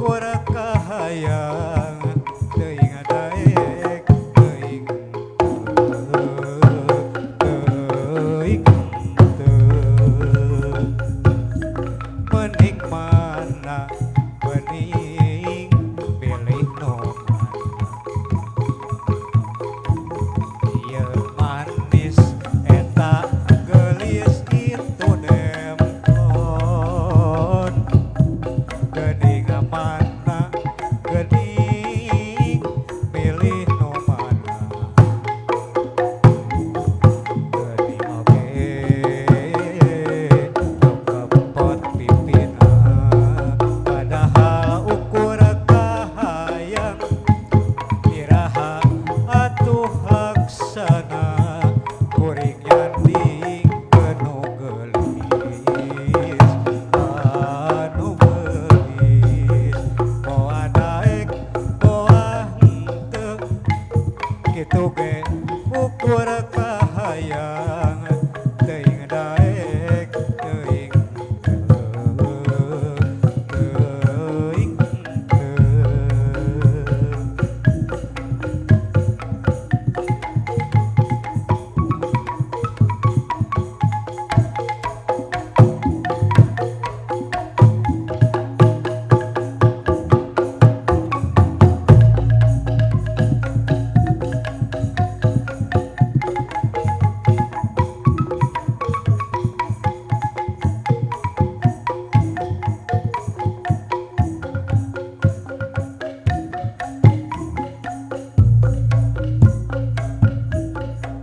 ukur kahayang teuing daek teuing teuing teu bening mana bening pilih nu mana ieu manis eta geulis itu demplon geuning mana geuning pilih nu mana geuning oge kempot pipina padahal ukur kahayang iraha atuh laksana kuring nyanding nu geulis anu geulis moal daek moal henteu kitu ge ukur kahayang teuing daek teuing teu teuing teu.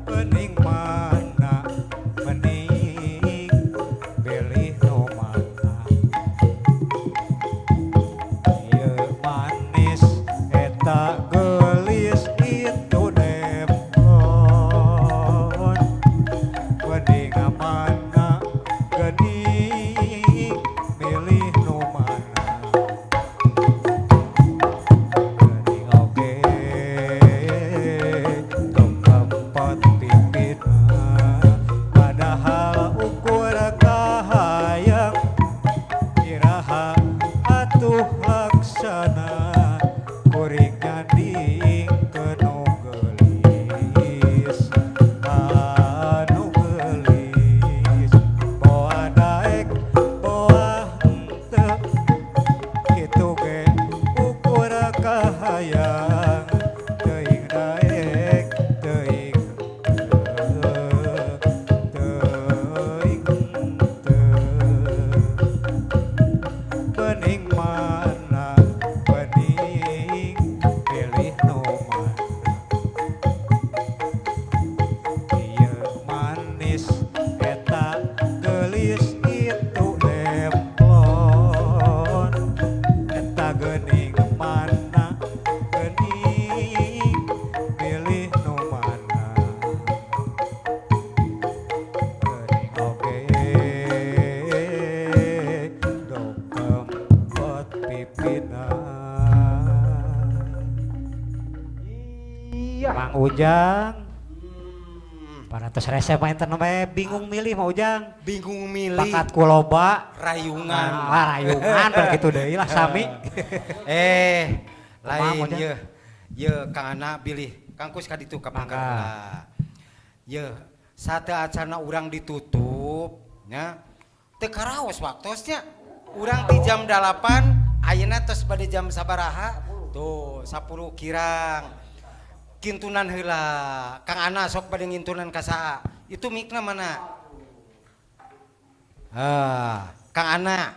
Bening mana bening pilih nu mana ieu manis eta geulis itu demplon bening mana geuning milih nu mana geuning oge tong kempot pipina padahal ukur kahayang iraha atuh laksana kuring nyanding nu geulis anu geulis moal daek moal henteu kitu ge ukur kahayang teuing daek teuing teu teuing teu bening mana bening pilih nu mana ieu manis eta geulis itu demplon eta geuning mana geuning pilih nu mana geuning oge dong kempot pipina. Iya. Mang Ujang parantos resep mah enten we bingung milih Mang Ujang. Bingung milih. Bakat ku loba. Rayungan. Nah, rayungan begitu deui lah sami. Lain. Kumaha, Ujang? Ye. Ye Kang Ana bilih Kang Kus ka ditu ka pangkar Mangga. heula. Ye, sateuacanna urang ditutup nya. Teu karaos waktosnya. Urang ti jam 8 ayeuna tos bade jam sabaraha? Tuh, 10 kirang. Kintunan heula. Kang Ana sok bade ngintunan ka saha? Itu mikna mana? Ah, Kang Ana.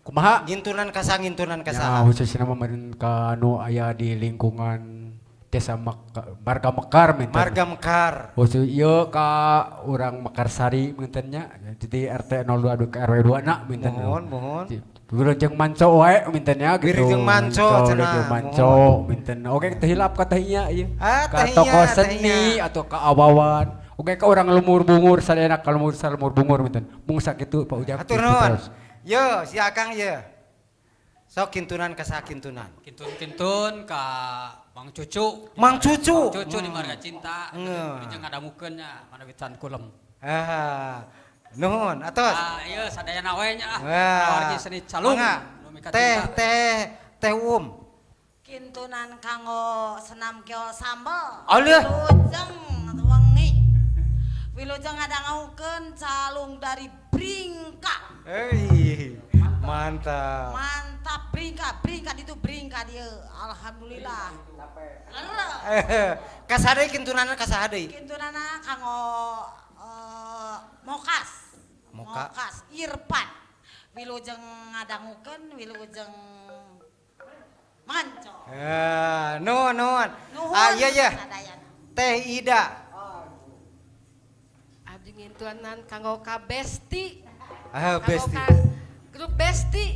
Kumaha? Ngintunan ka saha, ngintunan ka Ya, saha? Khususnya mah meureun ka anu aya di lingkungan Desa Marga Mekar minten. Marga Mekar. Khusus ieu ka urang Mekarsari minten nya. Jadi RT 02 ke RW 2 na minten. Mohon, mohon. Wilujeng manco wae minten nya gitu. Wilujeng manco Manco, cenah, wilujeng manco minten. Oke, teu hilap ka teh nya ieu. Ah, Ka teh toko nya, teh seni nya. Atau ka awawan. Oke, ka urang lemur bungur sadayana ka lemur lemur bungur minten. Mung sakitu, Pak Ujang. Hatur nuhun. Yo, si Akang ye. Sok kintunan ka saha kintunan? Kintun-kintun ka Mang Cucu. Mang Cucu. Mang Cucu di Marga Cinta. Nge. Jeung ngadamukeun nya manawitan kulem. Ah, nuhun atos. Ah, ieu sadayana we nya ah. Wah. Wargi seni calung. Mangga. Nu mika Teh cinta. teh Teh Um. Kintunan kanggo senam keol sambel. Aleuh. Wilujeng wengi. Wilujeng ngadangukeun calung dari Bringka. Hei, mantap. Mantap Bringka, Bringka ditu Bringka dieu. Alhamdulillah. Lere. Kasaha deui kintunana kasaha deui? Kintunana kanggo Mokas. Moka. Mokas Irfan. Wilujeng ngadangukeun, wilujeng manco. Nuhun nuhun. Nuhun. Ah iya iya. Sadayana. Teh Ida. Abdi ngintunan kanggo ka Besti. Ah, Kanggo Besti. ka grup Besti.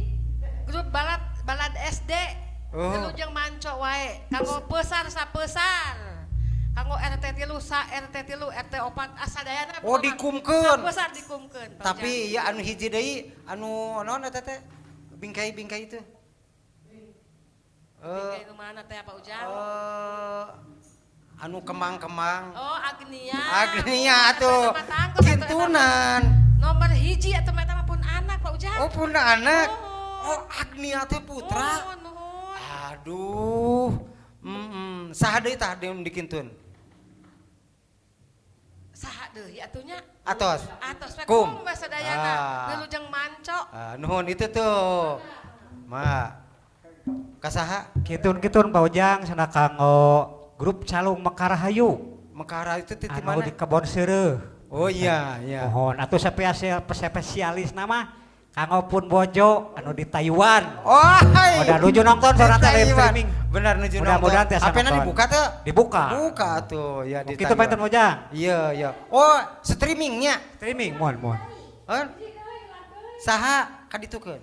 Grup balad balad SD. Oh. Wilujeng manco wae. Kanggo pesar sapesar. Kanggo RT 3 sa RT 3 RT 4 asadayana. Oh, dikumkeun. Sapesar dikumkeun. Pak Tapi ya anu hiji deui anu naon eta teh? Bingkai-bingkai itu. Ujang. Bingkai nu mana teh Pak Ujang? Anu kemang-kemang. Oh, Agnia. Agnia atuh. Eta mah tangkos atuh, eta mah. Kintunan. Nomor hiji atuh eta mah pun anak Pak Ujang. Oh, pun anak. Nuhun. Oh, Agnia teh putra. Nuhun, nuhun. Aduh. Saha deui tah deui dikintun? Saha deui atuh nya? Atos. Atos we Kum. kum we sadayana. Ah. Wilujeng manco. Ah, nuhun itu tuh. Ma. Kasaha? Kitun-kitun Pak Ujang sana kanggo grup Calung Mekarahayu. Mekara itu ti Anu mana? di Kebon Seureuh. Oh iya, iya. Mohon atuh spesialis nama kanggo pun bojo anu di Taiwan. Oh, hai. Udah nuju nonton Di sore teh live Taiwan. streaming. Benar nuju Mudah-mudahan nonton. tiasa HP-na nonton. dibuka tuh? Dibuka. Buka tuh ya di Kitu panten Ujang. Iya, iya. Oh, streamingnya. Streaming mohon mohon. Hah? Saha kaditukeun?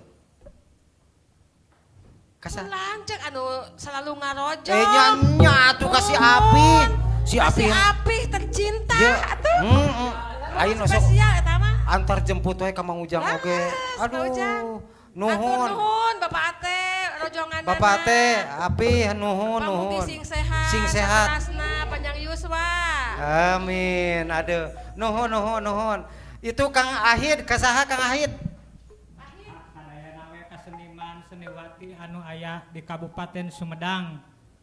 Kasa. Lanceuk anu selalu ngarojong. Eh nya nya atuh kasih api. Si api. Kasih api tercinta Ya. atuh. Heeh. Ayeuna sok Spesial eta mah. antar jemput wae ka Mang Ujang oge. Leres, Pak Aduh. Ujang. Nuhun. Atur nuhun Bapak Ate rojonganana. Bapak Ate, api nuhun Pamugi nuhun. sing sehat. Sing sehat. Saterasna, panjang yuswa. Amin. Aduh, nuhun nuhun nuhun. Itu Kang Ahid, kasaha Kang Ahid? Sadayana we ka seniman seniwati anu aya di Kabupaten Sumedang.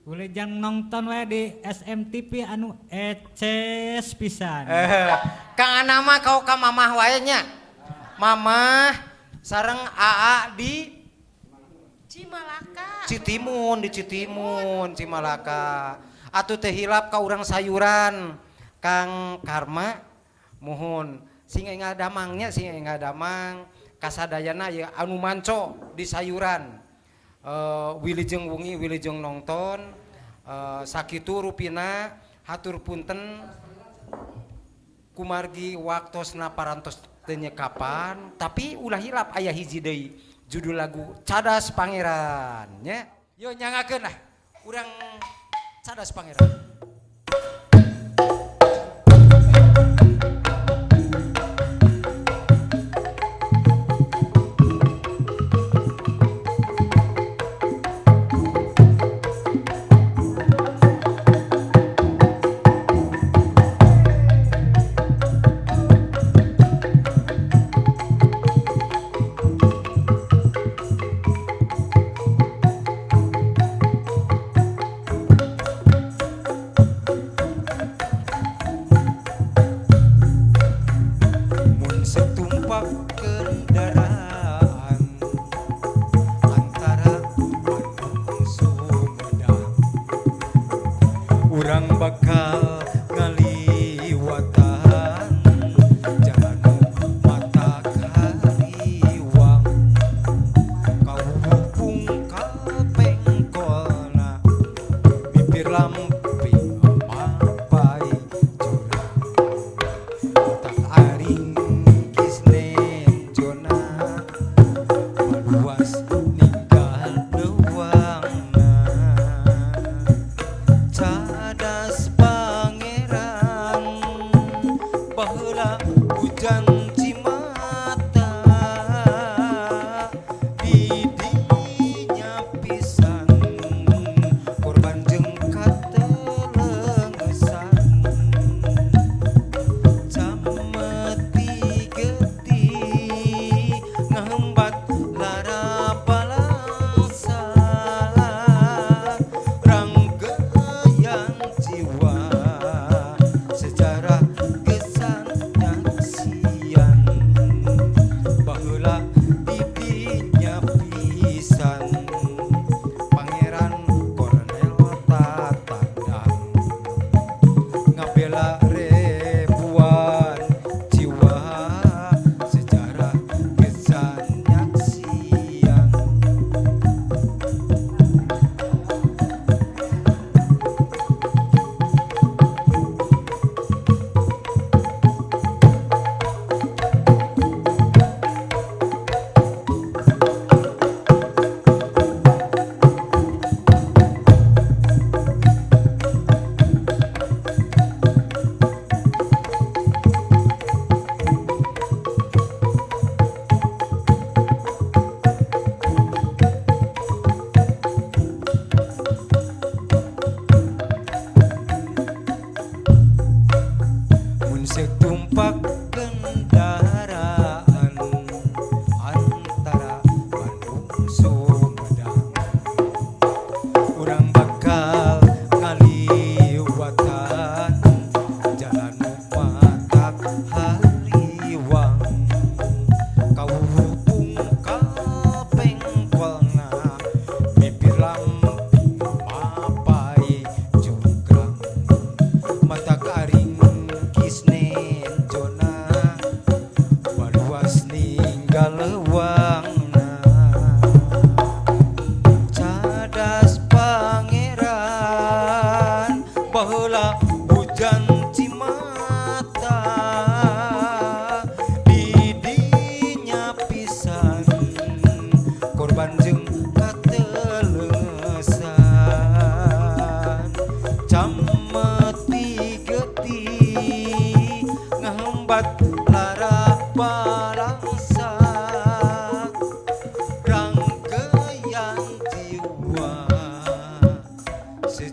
Wilujeng nonton we di SMTV anu eces pisan. Kang Anama kau ka mamah wae nya. Mamah sareng AA di Cimalaka. Citimun, di Citimun, Cimalaka. Atuh teh hilap ka urang sayuran. Kang Karma muhun sing enggal damangnya sing enggal damang kasadayana ya anu manco di sayuran. Wilujeng wengi wilujeng nonton sakitu rupina hatur punten kumargi waktosna parantos teu nyekapan tapi ulah hilap aya hiji deui judul lagu Cadas Pangeran nya. Yo nyangakeun lah urang Cadas Pangeran.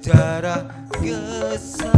Sejarah geus.